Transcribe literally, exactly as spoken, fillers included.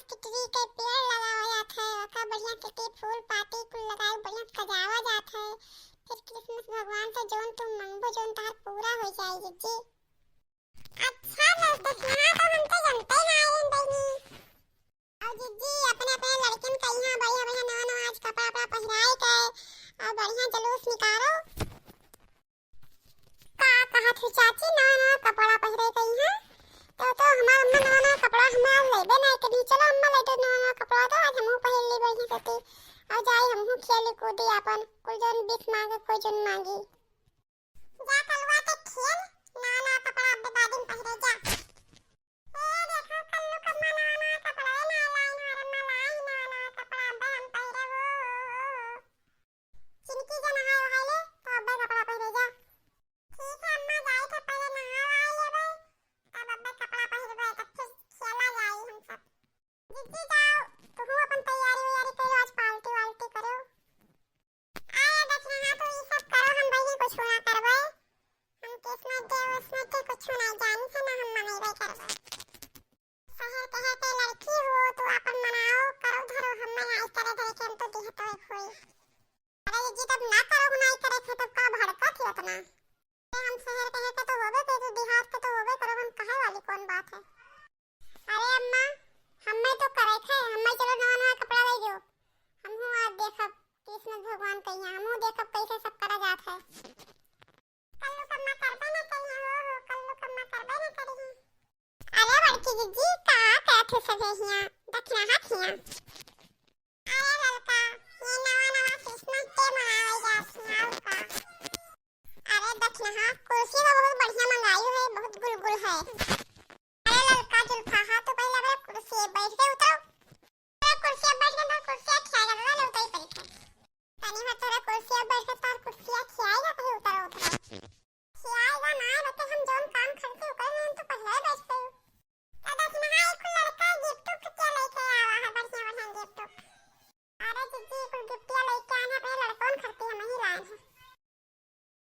टिटरी के पेड़ लगावा जात है, ओका बढ़िया टिटरी फूल पाती कुल लगाए बढ़िया सजावा जात है। फिर कृष्ण भगवान से जौन तुम मंगबो, जौन तहार पूरा हो जाई जिज्जी। अच्छा, बस दखिना तो हम तो जनते ना आए बहनी। और जिज्जी अपने अपने लड़किन का यहाँ बढ़िया बढ़िया नवा नवा आज कपड़ा उपड़ा पहिराए के और बढ़िया जुलूस निकालो। का कहत हो चाची, नवा नवा कपड़ा पहिरे के यहाँ? तो, तो हमार अम्मा नवा नवा कपड़ा हमार लेबे नहीं करी। चलो अम्मा ले दो नवा नवा कपड़ा, तो आज हमहू पहिर ली बढ़िया से। और जाई हमहू खेली कूदी आपन, कुल जौन भीख मांगे कोई जौन मांगी। जा कलुआ के खेल, नवा नवा कपड़ा अब्बे बादिन पहिरे जा। ए देखो कल्लू कम्मा नवा नवा कपड़ा ना लाई, हमार अम्मा लाई नवा नवा कपड़ा अब्बे हम पहिरे हो। चिनकी जा नहाए वहाए ले, तो अब्बे कपड़ा पहिरे जा। ठीक है अम्मा, जाई थे पहले नहा वहा लेबे, तब अब्बे कपड़ा पहिरबे, तब फिर खेला जाई हम सब। जिज्जी जाओ, तुहू अपन तैयारी वैयारी करो, आज पार्टी वार्टी करो। अरे दखिना, तू ई सब करो, हम बहिनी कुछ ना करबे। हम किस्मत दे, उसमत दे, कुछ ना जानी से ना हम मनैबे करबे। शहर के है के लड़की हो, तू अपन मनाओ, करो धरो, हम मनाई करे धरे के हम तो दिह तो एक होई। अरे जिज्जी, तब ना करो, मनाई करे के तब का भड़कत ही उतना? अरे हम शहर के है के तो होबे करे, तू देहात के तो होबे करो, हम कहे वाली कौन बात है? अरे अम्मा, हमें तो करे थे, हमें चलो नवा नवा कपड़ा ले जो। हमहू आज देखब कृष्ण भगवान कहिया, हमहू देखब कैसे सब करा जात है। कल्लू कम्मा करबे ना करिया हो, हो, कल्लू कम्मा करबे ना करिया। अरे बड़की जिज्जी, का कहत हो सभे हिया? दखिना हाथ हिया।